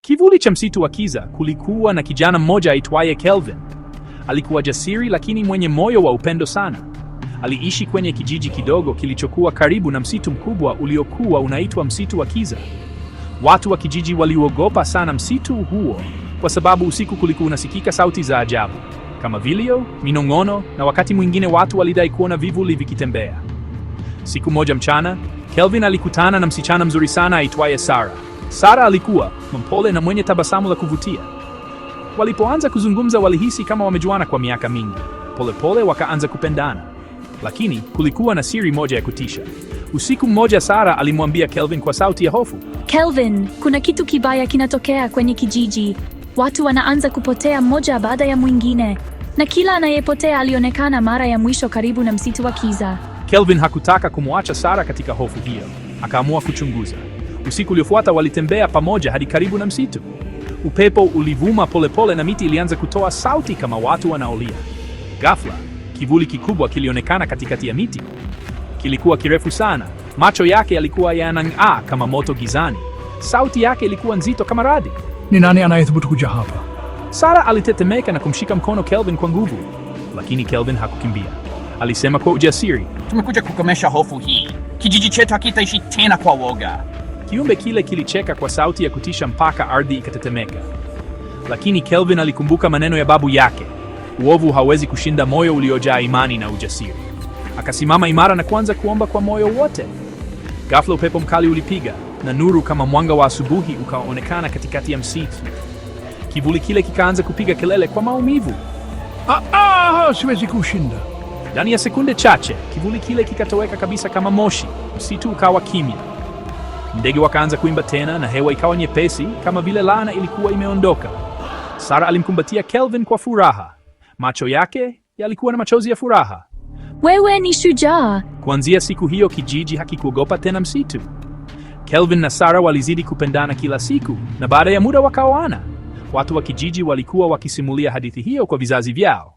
Kivuli cha msitu wa Kiza kulikuwa na kijana mmoja aitwaye Kelvin. Alikuwa jasiri lakini mwenye moyo wa upendo sana. Aliishi kwenye kijiji kidogo kilichokuwa karibu na msitu mkubwa uliokuwa unaitwa msitu wa Kiza. Watu wa kijiji waliuogopa sana msitu huo kwa sababu usiku kulikuwa unasikika sauti za ajabu kama vilio, minong'ono na wakati mwingine watu walidai kuona vivuli vikitembea. Siku moja mchana, Kelvin alikutana na msichana mzuri sana aitwaye Sara. Sara alikuwa mpole na mwenye tabasamu la kuvutia. Walipoanza kuzungumza, walihisi kama wamejuana kwa miaka mingi. Polepole wakaanza kupendana, lakini kulikuwa na siri moja ya kutisha. Usiku mmoja, Sara alimwambia Kelvin kwa sauti ya hofu, Kelvin, kuna kitu kibaya kinatokea kwenye kijiji. Watu wanaanza kupotea mmoja baada ya mwingine, na kila anayepotea alionekana mara ya mwisho karibu na msitu wa Kiza. Kelvin hakutaka kumwacha Sara katika hofu hiyo, akaamua kuchunguza. Usiku uliofuata walitembea pamoja hadi karibu na msitu. Upepo ulivuma polepole na miti ilianza kutoa sauti kama watu wanaolia. Ghafla, kivuli kikubwa kilionekana katikati ya miti. Kilikuwa kirefu sana, macho yake yalikuwa yanang'aa kama moto gizani. Sauti yake ilikuwa nzito kama radi. Ni nani anayethubutu kuja hapa? Sara alitetemeka na kumshika mkono Kelvin kwa nguvu, lakini Kelvin hakukimbia. Alisema kwa ujasiri, Tumekuja kukomesha hofu hii. Kijiji chetu hakitaishi tena kwa woga. Kiumbe kile kilicheka kwa sauti ya kutisha mpaka ardhi ikatetemeka. Lakini Kelvin alikumbuka maneno ya babu yake, uovu hauwezi kushinda moyo uliojaa imani na ujasiri. Akasimama imara na kuanza kuomba kwa moyo wote. Ghafla upepo mkali ulipiga na nuru kama mwanga wa asubuhi ukaonekana katikati ya msitu. Kivuli kile kikaanza kupiga kelele kwa maumivu. Ah, ah, siwezi kushinda. Ndani ya sekunde chache kivuli kile kikatoweka kabisa kama moshi. Msitu ukawa kimya. Ndege wakaanza kuimba tena na hewa ikawa nyepesi kama vile laana ilikuwa imeondoka. Sara alimkumbatia Kelvin kwa furaha. Macho yake yalikuwa na machozi ya furaha. Wewe ni shujaa. Kuanzia siku hiyo kijiji hakikuogopa tena msitu. Kelvin na Sara walizidi kupendana kila siku na baada ya muda wakaoana. Watu wa kijiji walikuwa wakisimulia hadithi hiyo kwa vizazi vyao.